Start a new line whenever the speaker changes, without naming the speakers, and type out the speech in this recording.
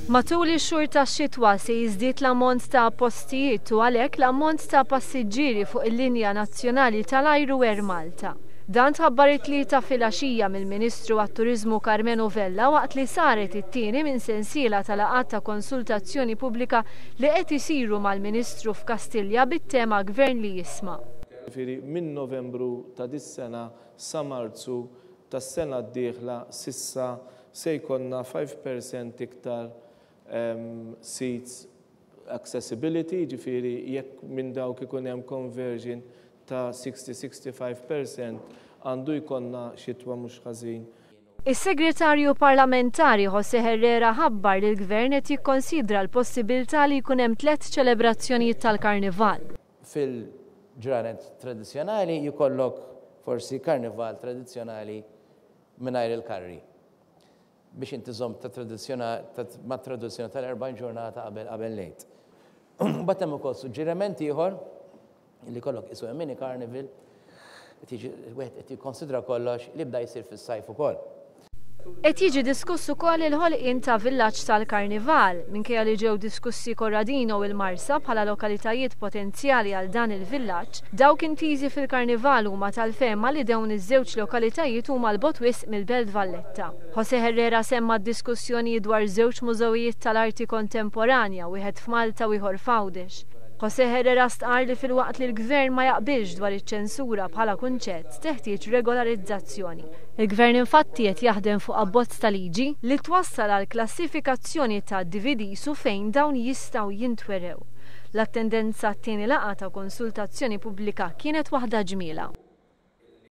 Matul ix-xhur tax-xitwa se jiżdied l-ammont ta' postijiet u għalhekk l-ammont ta' passiġġieri fuq il-linja nazzjonali tal-ajru Air Malta. Dan tħabbar it-Tlieta filgħaxija mill-Ministru għat-Turiżmu Karmenu Vella waqt li saret it-tieni minn sensiela ta' laqgħat ta' konsultazzjoni pubblika li qed isiru mal-Ministru f'Kastilja bit-tema Gvern li jisma'.
Jiġifieri minn Novembru ta' dis-sena sa Marzu tas-sena d-dieħla s'issa se jkollna 5% iktar seats accessibility, jiġifieri jekk minn dawk ikun hemm conversion ta' 60-65% għandu jkollna xitwa mhux ħażin.
Is-Segretarju Parlamentari José Herrera ħabbar li l-Gvern qed jikkonsidra l-possibilità li jkun hemm tlett ċelebrazzjonijiet tal-Karnival.
Fil-ġranet tradizzjonali jkollok forsi karnival tradizzjonali mingħajr il-karri biex inti żomm ta' mat-tradizzjoni tal-40 ġurnata qabel qabel l-Għid. Mbagħad hemm ukoll suġġeriment ieħor li jkollok qisu mini carnival, wieħed qed jikkonsidra kollox li bda jsir fis-sajf ukoll.
Qed jiġi diskuss ukoll il-ħolqien ta' villaġġ tal-Karnival, minkejja li ġew diskussi Corradino u l-Marsa bħala lokalitajiet potenzjali għal dan il-villaġġ, dawk intiżi fil-Karnival huma tal-fehma li dawn iż-żewġ lokalitajiet huma 'l bogħod wisq mill-Belt Valletta. José Herrera semma d-diskussjonijiet dwar żewġ mużewijiet tal-arti kontemporanja, wieħed f'Malta u ieħor f'Għawdex. José Herrera stqarr li filwaqt li l-Gvern ma jaqbilx dwar iċ-ċensura bħala kunċett, teħtieġ regolarizzazzjoni. Il-Gvern infatti qed jaħdem fuq abbozz ta' liġi li twassal għal klassifikazzjoni ta' DVDs u fejn dawn jistgħu jintwerew. L-attendenza għat-tieni laqgħa ta' konsultazzjoni pubblika kienet waħda ġmielha.